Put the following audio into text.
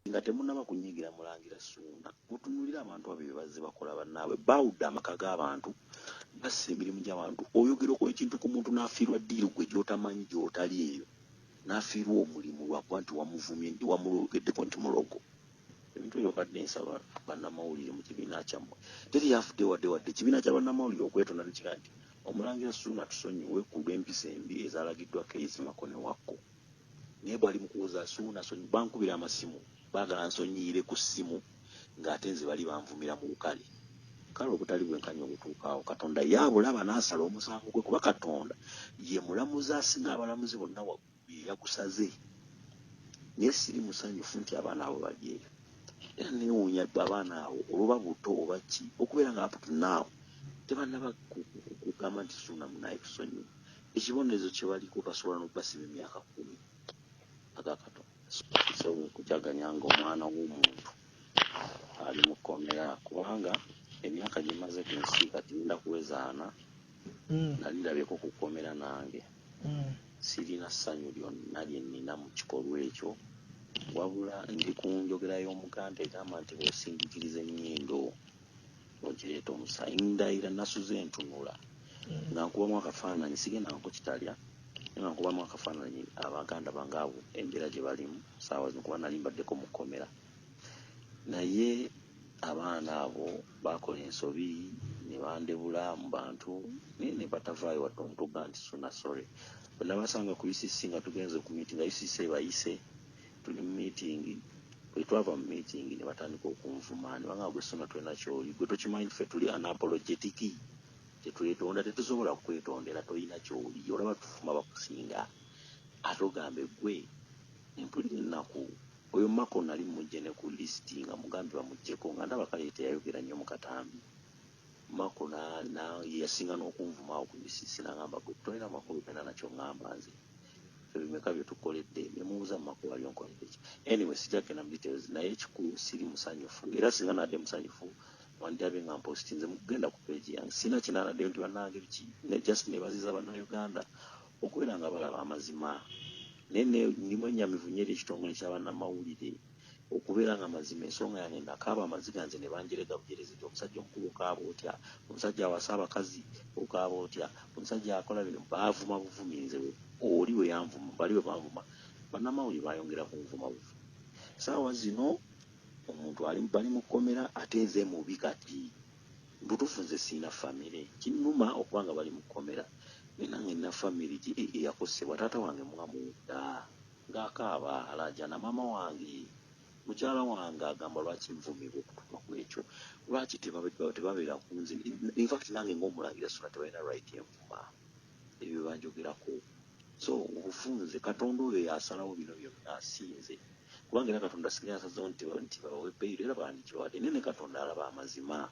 Nga temunnaba kunyiigira Mulangira Ssuuna, mutunuulire abantu abo bye bazze bakola bannaabwe. Baawudde amaka g'abantu, bassa emirimu gy'abantu. Oyogerako ekintu ku muntu n'afiirwa ddiiru gwe gy'otamanyi gy'otali eyo, n'afiirwa omulimu lwakuba nti wamuvumye, nti wamulogeddeko nti mulogo. Ebintu ebyo badde nsaba bannamawulire mu kibiina kyammwe. Teri yafudde wadde wadde ekibiina kya bannamawulire okwetonda nekiga nti Omulangira Ssuuna tusonyiwe ku lw'empisa embi ezalagiddwa Kayz Mako ne Wakko. Naye bali mu kuwoza Ssuuna sonyi, bankubira amasimu baagala nsonyiire ku ssimu ng'ate nze bali banvumira mu lukale. Kale obutali bwenkanya obutuuka awo Katonda ye abulaba n'asala omusango gwe, kuba Katonda ye mulamuzi asinga abalamuzi bonna waggulu, ye yagusaze. Naye siri musanyufu nti abaana abo bali eyo. Era neewuunya abaana abo oluba buto oba ki okubeera nga up to now tebannaba kugamba nti Ssuuna munaye tusonyiwe. Ekibonerezo kye baliko basobola n'okubasiba emyaka 10 aga Katonda. Sobola okujaganya ng'omwana w'omuntu ali mu kkomera, kubanga emyaka gye mmaze ku nsi kati ngenda kuweza 40, nali ndabyeko ku kkomera nange. Sirina ssanyu lyonna lye nnina mu kikolwa ekyo, wabula ndi ku njogera y'Omuganda egamba nti bw'osindikiriza ennyindo ogireeta omusaayi. Ndayira nasuze ntunula nga nkubamu akafaananyi, sigendangako kitalya, naye nga nkubamu akafaananyi abaganda bange abo embeera gye balimu ssaawa zino, kuba nali mbaddeko mu kkomera. Naye abaana abo baakola ensobi ne bandebula mu bantu, naye ne batavaayo wadde omuntu okugamba nti Ssuuna sorry. Bwe nabasanga ku UCC nga tugenze ku meeting, nga UCC ebayise, tuli mu meeting, bwe twava mu meeting ne batandika okunvuma ne bagamba gwe Ssuuna tolina ky'oli, gwe tokimanyi ffe tuli unapologetic, tetwetonda, tetusobola kukwetondera, tolina ky'oli, olaba tufuma bakusinga, ate ogambe gwe. Mpulira ennaku. Oyo Mako nali mmuggye ne ku list nga mugambye bamuggyeko, nga ndaba kale teyayogera nnyo mu katambi. Mako ye yasinga n'okunvuma awo ku UCC n'angamba gwe tolina makulu, tolina nakyo ŋŋamba nze. Ffe bimeka bye tukoledde? Ne mubuuza Mako wali onkoledde ki? Anyway, sijja kugenda mu details, naye ekikulu siri musanyufu. Era singa nadde musanyufu wandirabe nga mpostinze mugenda ku page yange. Sirina kye naaladdeyo nti bannange biki, ne just neebaziza Bannayuganda okubeera nga balaba amazima. Naye ndi mwennyamivu nnyo eri ekitongole kya bannamawulire okubeera nga mazima ensonga yange nakaaba amaziga nze ne banjerega bujerezi nti omusajja omukulu okaaba otya, omusajja awasa abakazi okaaba otya, omusajja akola bino. Baavuma buvumi nze oli bwe yanvuma, bali bwe banvuma, bannamawulire bayongera kunvuma buvumi. Ssaawa zino omuntu ali bali mu kkomera ate nze mubi kati. Mbutuufu nze sirina famire, kinnuma okuba nga bali mu kkomera naye nange nina famire eyakosebwa. Taata wange mwamuwulira ng'akaaba alaajana, maama wange, mukyala wange agamba lwaki nvumibwa okutuuka ku ekyo, lwaki tebabeera ku nze. In fact nange ng'omulangira Ssuuna tebalina right envuma ebyo bye banjogerako. So obufunze Katonda oyo y'asalawo bino byonna, si nze, kubanga era Katonda singa yasazeewo nti babawe bail era bandigibawadde, naye ne Katonda alaba amazima.